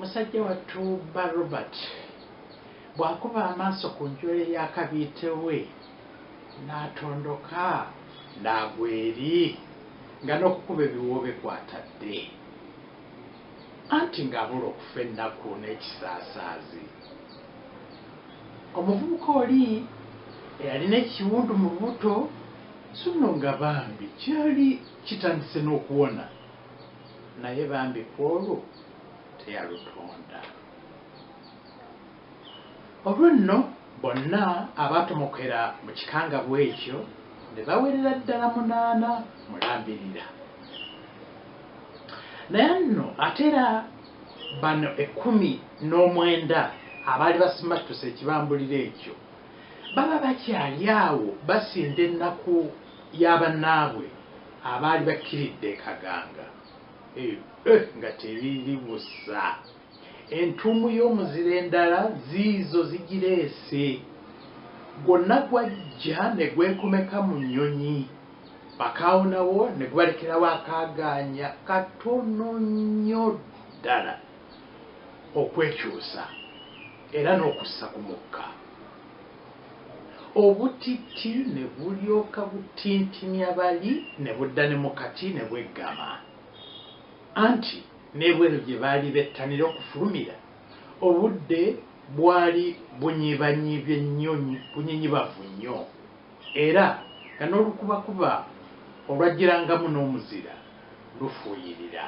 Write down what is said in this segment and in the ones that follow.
Musajja wattu bba Robert bw'akuba amaaso ku njole ya kabiite we n'atondoka n'agwa eri nga n'okukuba ebiwoobe kw'atadde. Anti ng'abula okufa ennaku n'ekisaasaazi. Omuvubuka oli eyalina ekiwundu mu lubuto so nno nga bambi kyali kitandise n'okuwona naye bambi kw'olwo teyalutonda. Olwo nno bonna abaatomokera mu kikangabwa ekyo ne bawerera ddala munaana mulambirira. Naye nno ate era bano 19 abaali basimattuse ekibambulira ekyo baba bakyali awo basinda ennaku ya bannaabwe abaali bakkiridde e Kaganga. Eh, eh, nga teriri busa! Entuumu y'omuzira endala ziizo zigireese. Gwonna gwajja ne gwekomeka mu nnyonyi. Bakaawonawo ne gubalekerawo akaagaanya katono nnyo ddala okwekyusa era n'okussa ku mukka. Obutitti ne bulyoka butintimya bali ne budda ne mu kati ne bweggama. Anti n'ebweru gye baali bettanira okufulumira, obudde bwali bunyibanyibye nnyo, bunyinyibavu nnyo, era nga n'olukubakuba olwajjirangamu n'omuzira lufuuyirira.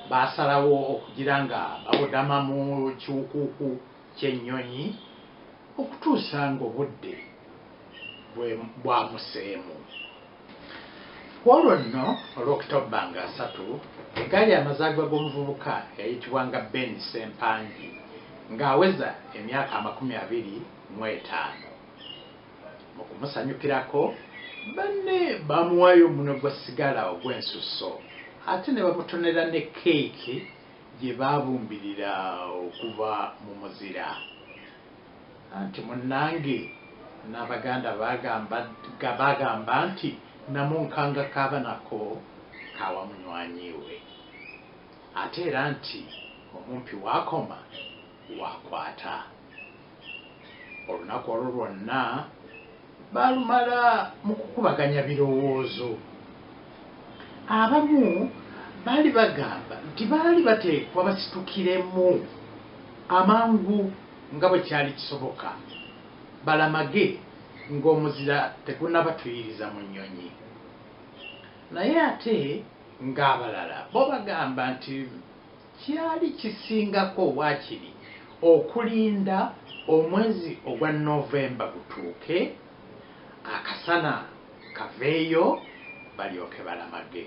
Baasalawo okugira nga babudama mu kiwukuuku ky'ennyonyi okutuusa ng'obudde bwe bwamuseemu. Ku olwo nno olw'Okitobba nga 30, egaali amazaalibwa g'omuvubuka eyayitibwanga Ben Ssempangi ng'aweza emyaka 25. Mu kumusanyukirako, banne baamuwaayo omunwe gwa ssigala ogw'ensusso ate ne bamutonera ne keeki gye baabumbirira okuva mu muzira. Anti munnange n'Abaganda bagamba nti Namunkanga kaaba nako kaawa munywanyi we. Ate era nti omumpi w'akoma w'akwata. Olunaku olwo lwonna baalumala mu kukubaganya birowoozo. Abamu baali bagamba nti baali bateekwa basitukiremu amangu nga bwe kyali kisoboka balamage ng'omuzira tegunnabatuyiriza mu nnyonyi. Naye ate ng'abalala bo bagamba nti kyali kisingako waakiri okulinda omwezi ogwa Novemba gutuuke, akasana kaveeyo balyoke balamage.